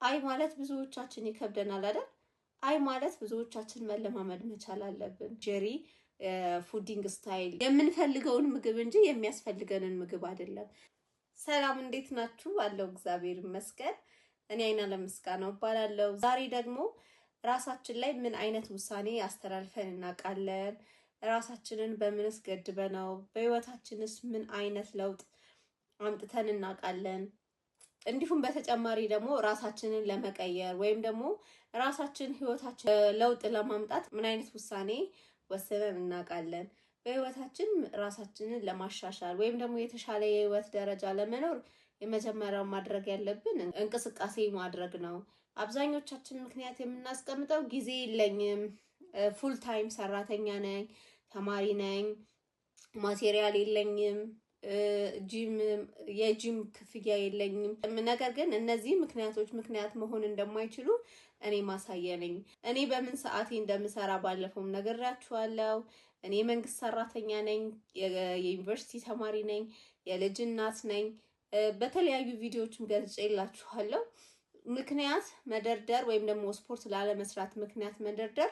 አይ ማለት ብዙዎቻችን ይከብደናል አይደል? አይ ማለት ብዙዎቻችን መለማመድ መቻል አለብን። Luxury fooding style የምንፈልገውን ምግብ እንጂ የሚያስፈልገንን ምግብ አይደለም። ሰላም፣ እንዴት ናችሁ? አለው፣ እግዚአብሔር ይመስገን። እኔ አይናለም ምስጋናው እባላለሁ። ዛሬ ደግሞ ራሳችን ላይ ምን አይነት ውሳኔ አስተላልፈን እናውቃለን? ራሳችንን በምንስ ገድበነው? በህይወታችንስ ምን አይነት ለውጥ አምጥተን እናውቃለን? እንዲሁም በተጨማሪ ደግሞ ራሳችንን ለመቀየር ወይም ደግሞ ራሳችን ህይወታችን ለውጥ ለማምጣት ምን አይነት ውሳኔ ወስነን እናውቃለን? በህይወታችን ራሳችንን ለማሻሻል ወይም ደግሞ የተሻለ የህይወት ደረጃ ለመኖር የመጀመሪያው ማድረግ ያለብን እንቅስቃሴ ማድረግ ነው። አብዛኞቻችን ምክንያት የምናስቀምጠው ጊዜ የለኝም፣ full time ሰራተኛ ነኝ፣ ተማሪ ነኝ፣ material የለኝም፣ gym የ gym ክፍያ የለኝም። ነገር ግን እነዚህ ምክንያቶች ምክንያት መሆን እንደማይችሉ እኔ ማሳያ ነኝ። እኔ በምን ሰዓቴ እንደምሰራ ባለፈውም ነግሬያችኋለሁ። እኔ የመንግስት ሰራተኛ ነኝ፣ የዩኒቨርሲቲ ተማሪ ነኝ፣ የልጅ እናት ነኝ። በተለያዩ ቪዲዮዎችም ገልጬላችኋለሁ። ምክንያት መደርደር ወይም ደግሞ ስፖርት ላለመስራት ምክንያት መደርደር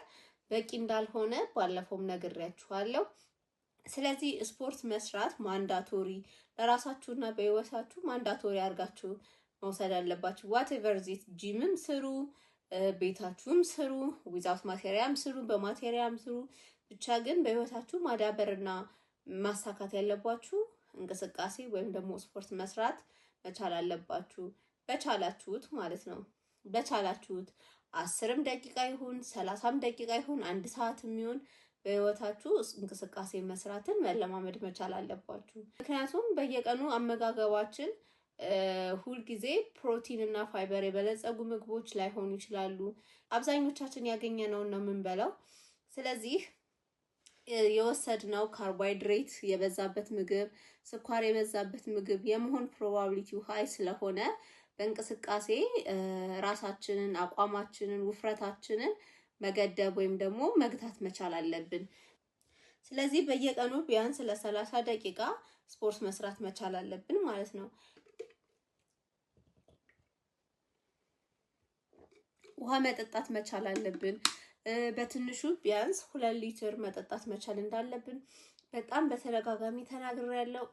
በቂ እንዳልሆነ ባለፈውም ነግሬያችኋለሁ። ስለዚህ ስፖርት መስራት mandatory ለራሳችሁና በህይወታችሁ mandatory አድርጋችሁ መውሰድ አለባችሁ። Whatever it is፣ gym ም ስሩ፣ ቤታችሁም ስሩ፣ without material ም ስሩ፣ በ material ም ስሩ። ብቻ ግን በህይወታችሁ ማዳበርና ማሳካት ያለባችሁ እንቅስቃሴ ወይም ደግሞ ስፖርት መስራት መቻል አለባችሁ። በቻላችሁት ማለት ነው። በቻላችሁት 10ም ደቂቃ ይሁን፣ 30ም ደቂቃ ይሁን፣ አንድ ሰዓትም ይሁን በህይወታችሁ እንቅስቃሴ መስራትን መለማመድ መቻል አለባችሁ። ምክንያቱም በየቀኑ አመጋገባችን ሁልጊዜ ፕሮቲን እና ፋይበር የበለጸጉ ምግቦች ላይሆኑ ይችላሉ። አብዛኞቻችን ያገኘነውን ነው የምንበላው። ስለዚህ የወሰድነው ካርቦሃይድሬት የበዛበት ምግብ፣ ስኳር የበዛበት ምግብ የመሆን probability ው high ስለሆነ በእንቅስቃሴ ራሳችንን፣ አቋማችንን፣ ውፍረታችንን መገደብ ወይም ደግሞ መግታት መቻል አለብን። ስለዚህ በየቀኑ ቢያንስ ለ30 ደቂቃ ስፖርት መስራት መቻል አለብን ማለት ነው። ውሃ መጠጣት መቻል አለብን። በትንሹ ቢያንስ 2 ሊትር መጠጣት መቻል እንዳለብን በጣም በተደጋጋሚ ተናግሬያለሁ።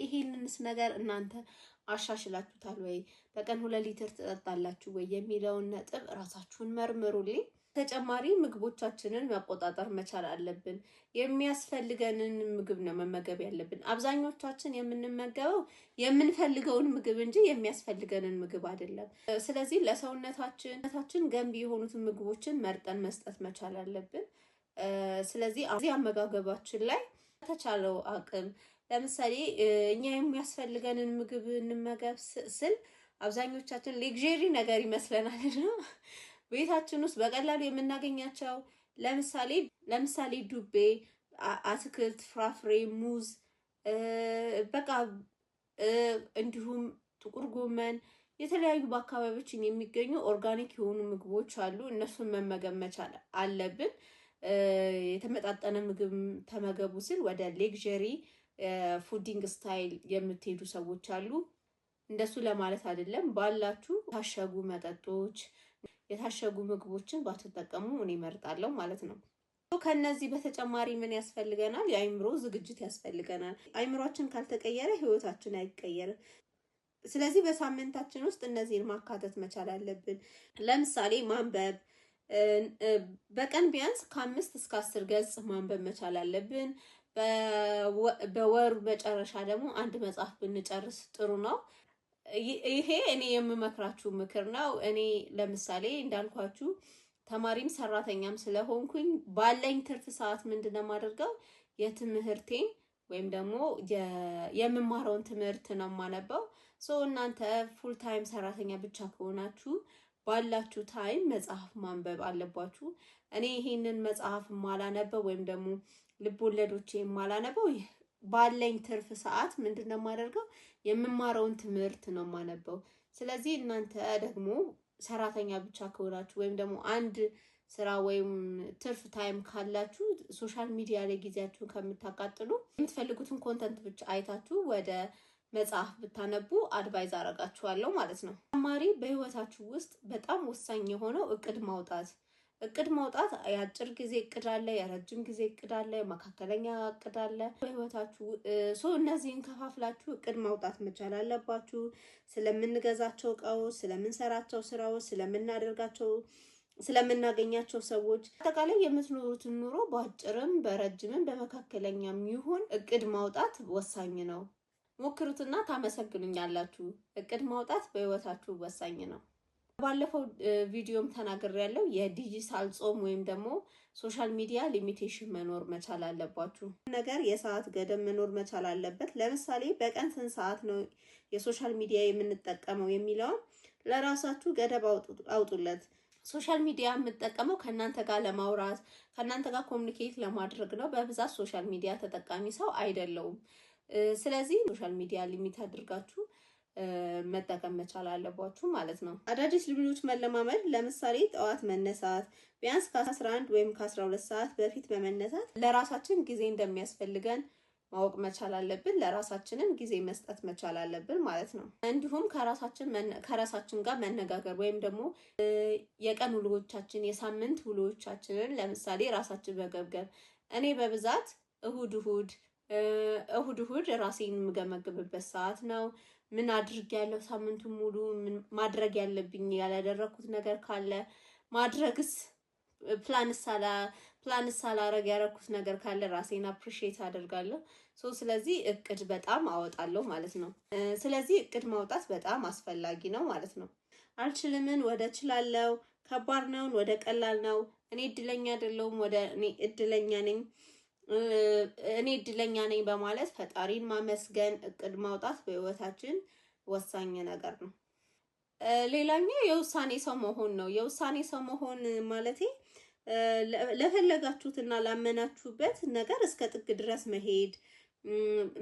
ይሄንንስ ነገር እናንተ አሻሽላችሁታል ወይ? በቀን 2 ሊትር ትጠጣላችሁ ወይ የሚለውን ነጥብ እራሳችሁን መርምሩልኝ። ተጨማሪ ምግቦቻችንን መቆጣጠር መቻል አለብን። የሚያስፈልገንን ምግብ ነው መመገብ ያለብን። አብዛኞቻችን የምንመገበው የምንፈልገውን ምግብ እንጂ የሚያስፈልገንን ምግብ አይደለም። ስለዚህ ለሰውነታችን ገንቢ የሆኑትን ምግቦችን መርጠን መስጠት መቻል አለብን። ስለዚህ አመጋገባችን ላይ ተቻለው አቅም ለምሳሌ እኛ የሚያስፈልገንን ምግብ እንመገብ ስል አብዛኞቻችን luxury ነገር ይመስለናል። ቤታችን ውስጥ በቀላሉ የምናገኛቸው ለምሳሌ ዱቤ፣ አትክልት፣ ፍራፍሬ፣ ሙዝ፣ በቃ እንዲሁም ጥቁር ጎመን፣ የተለያዩ በአካባቢዎችን የሚገኙ organic የሆኑ ምግቦች አሉ። እነሱን መመገብ መቻል አለብን። የተመጣጠነ ምግብ ተመገቡ ስል ወደ luxury fooding style የምትሄዱ ሰዎች አሉ። እንደሱ ለማለት አይደለም። ባላችሁ የታሸጉ መጠጦች፣ የታሸጉ ምግቦችን ባትጠቀሙ እኔ እመርጣለሁ ማለት ነው። ከነዚህ በተጨማሪ ምን ያስፈልገናል? የአይምሮ ዝግጅት ያስፈልገናል። አይምሯችን ካልተቀየረ ህይወታችን አይቀየርም። ስለዚህ በሳምንታችን ውስጥ እነዚህን ማካተት መቻል አለብን። ለምሳሌ ማንበብ፣ በቀን ቢያንስ ከ5 እስከ 10 ገጽ ማንበብ መቻል አለብን። በወሩ መጨረሻ ደግሞ አንድ መጽሐፍ ብንጨርስ ጥሩ ነው። ይሄ እኔ የምመክራችሁ ምክር ነው። እኔ ለምሳሌ እንዳልኳችሁ ተማሪም ሰራተኛም ስለሆንኩኝ ባለኝ ትርፍ ሰዓት ምንድን ነው የማደርገው? የትምህርቴን ወይም ደግሞ የምማረውን ትምህርት ነው የማነበው። So እናንተ full time ሰራተኛ ብቻ ከሆናችሁ ባላችሁ time መጽሐፍ ማንበብ አለባችሁ። እኔ ይሄንን መጽሐፍ የማላነበው ወይም ደግሞ ልብ ወለዶቼ የማላነበው ባለኝ ትርፍ ሰዓት ምንድን ነው የማደርገው? የምማረውን ትምህርት ነው የማነበው። ስለዚህ እናንተ ደግሞ ሰራተኛ ብቻ ከሆናችሁ ወይም ደግሞ አንድ ስራ ወይም ትርፍ time ካላችሁ social media ላይ ጊዜያችሁን ከምታቃጥሉ የምትፈልጉትን content ብቻ አይታችሁ ወደ መጽሐፍ ብታነቡ advise አረጋችኋለሁ ማለት ነው። ተማሪ በህይወታችሁ ውስጥ በጣም ወሳኝ የሆነው እቅድ ማውጣት። እቅድ ማውጣት የአጭር ጊዜ እቅድ አለ፣ የረጅም ጊዜ እቅድ አለ፣ የመካከለኛ እቅድ አለ። በህይወታችሁ so እነዚህን ከፋፍላችሁ እቅድ ማውጣት መቻል አለባችሁ። ስለምንገዛቸው እቃዎች፣ ስለምንሰራቸው ስራዎች፣ ስለምናደርጋቸው፣ ስለምናገኛቸው ሰዎች፣ አጠቃላይ የምትኖሩትን ኑሮ በአጭርም በረጅምም በመካከለኛም ይሁን እቅድ ማውጣት ወሳኝ ነው። ሞክሩትና ታመሰግኑኛላችሁ። እቅድ ማውጣት በህይወታችሁ ወሳኝ ነው። ባለፈው ቪዲዮም ተናግሬያለሁ። የዲጂታል ጾም ወይም ደግሞ social media limitation መኖር መቻል አለባችሁ። ነገር የሰዓት ገደብ መኖር መቻል አለበት። ለምሳሌ በቀን ስንት ሰዓት ነው የ social media የምንጠቀመው የሚለውን ለራሳችሁ ገደብ አውጡለት። Social media የምጠቀመው ከእናንተ ጋር ለማውራት፣ ከእናንተ ጋር communicate ለማድረግ ነው። በብዛት social media ተጠቃሚ ሰው አይደለሁም። ስለዚህ social media limit አድርጋችሁ መጠቀም መቻል አለባችሁ ማለት ነው። አዳዲስ ልምዶች መለማመድ፣ ለምሳሌ ጠዋት መነሳት፣ ቢያንስ ከ11 ወይም ከ12 ሰዓት በፊት በመነሳት ለራሳችን ጊዜ እንደሚያስፈልገን ማወቅ መቻል አለብን። ለራሳችንም ጊዜ መስጠት መቻል አለብን ማለት ነው። እንዲሁም ከራሳችን ጋር መነጋገር ወይም ደግሞ የቀን ውሎዎቻችን፣ የሳምንት ውሎዎቻችንን ለምሳሌ ራሳችን መገምገም። እኔ በብዛት እሁድ እሁድ ራሴን የምገመግምበት ሰዓት ነው። ምን አድርጌያለሁ ሳምንቱን ሙሉ፣ ማድረግ ያለብኝ ያላደረግኩት ነገር ካለ፣ ማድረግስ ፕላን ሳላረግ ያረኩት ነገር ካለ ራሴን appreciate አደርጋለሁ። So ስለዚህ እቅድ በጣም አወጣለሁ ማለት ነው። ስለዚህ እቅድ ማውጣት በጣም አስፈላጊ ነው ማለት ነው። አልችልምን ወደ እችላለሁ፣ ከባድ ነውን ወደ ቀላል ነው፣ እኔ እድለኛ አይደለሁም ወደ እኔ እድለኛ ነኝ፣ እኔ እድለኛ ነኝ በማለት ፈጣሪን ማመስገን፣ እቅድ ማውጣት በህይወታችን ወሳኝ ነገር ነው። ሌላኛው የውሳኔ ሰው መሆን ነው። የውሳኔ ሰው መሆን ማለቴ ለፈለጋችሁትና ላመናችሁበት ነገር እስከ ጥግ ድረስ መሄድ፣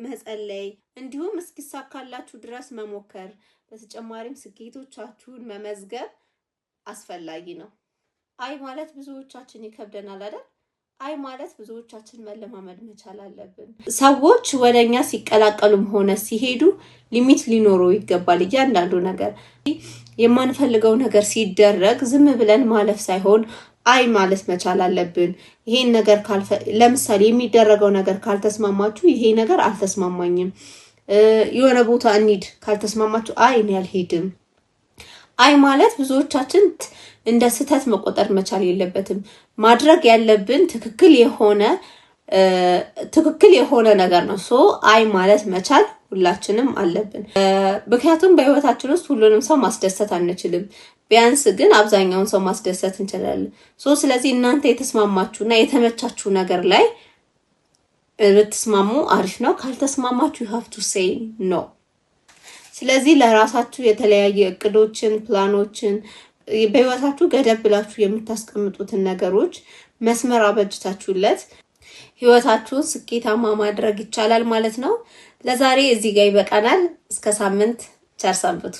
መጸለይ፣ እንዲሁም እስኪሳካላችሁ ድረስ መሞከር፣ በተጨማሪም ስኬቶቻችሁን መመዝገብ አስፈላጊ ነው። አይ ማለት ብዙዎቻችን ይከብደናል አይደል? አይ ማለት ብዙዎቻችን መለማመድ መቻል አለብን። ሰዎች ወደ እኛ ሲቀላቀሉም ሆነ ሲሄዱ limit ሊኖረው ይገባል። እያንዳንዱ ነገር፣ የማንፈልገው ነገር ሲደረግ ዝም ብለን ማለፍ ሳይሆን አይ ማለት መቻል አለብን። ይሄን ነገር ለምሳሌ የሚደረገው ነገር ካልተስማማችሁ፣ ይሄ ነገር አልተስማማኝም፣ የሆነ ቦታ እንሂድ ካልተስማማችሁ፣ አይ እኔ አልሄድም። አይ ማለት ብዙዎቻችን እንደ ስህተት መቆጠር መቻል የለበትም። ማድረግ ያለብን ትክክል የሆነ ነገር ነው። So አይ ማለት መቻል ሁላችንም አለብን። ምክንያቱም በህይወታችን ውስጥ ሁሉንም ሰው ማስደሰት አንችልም። ቢያንስ ግን አብዛኛውን ሰው ማስደሰት እንችላለን። So ስለዚህ እናንተ የተስማማችሁ እና የተመቻችሁ ነገር ላይ ብትስማሙ አሪፍ ነው። ካልተስማማችሁ you have to say no። ስለዚህ ለራሳችሁ የተለያየ እቅዶችን፣ ፕላኖችን፣ በህይወታችሁ ገደብ ብላችሁ የምታስቀምጡትን ነገሮች መስመር አበጅታችሁለት ህይወታችሁን ስኬታማ ማድረግ ይቻላል ማለት ነው። ለዛሬ እዚህ ጋር ይበቃናል። እስከ ሳምንት ቸር ሰንብቱ።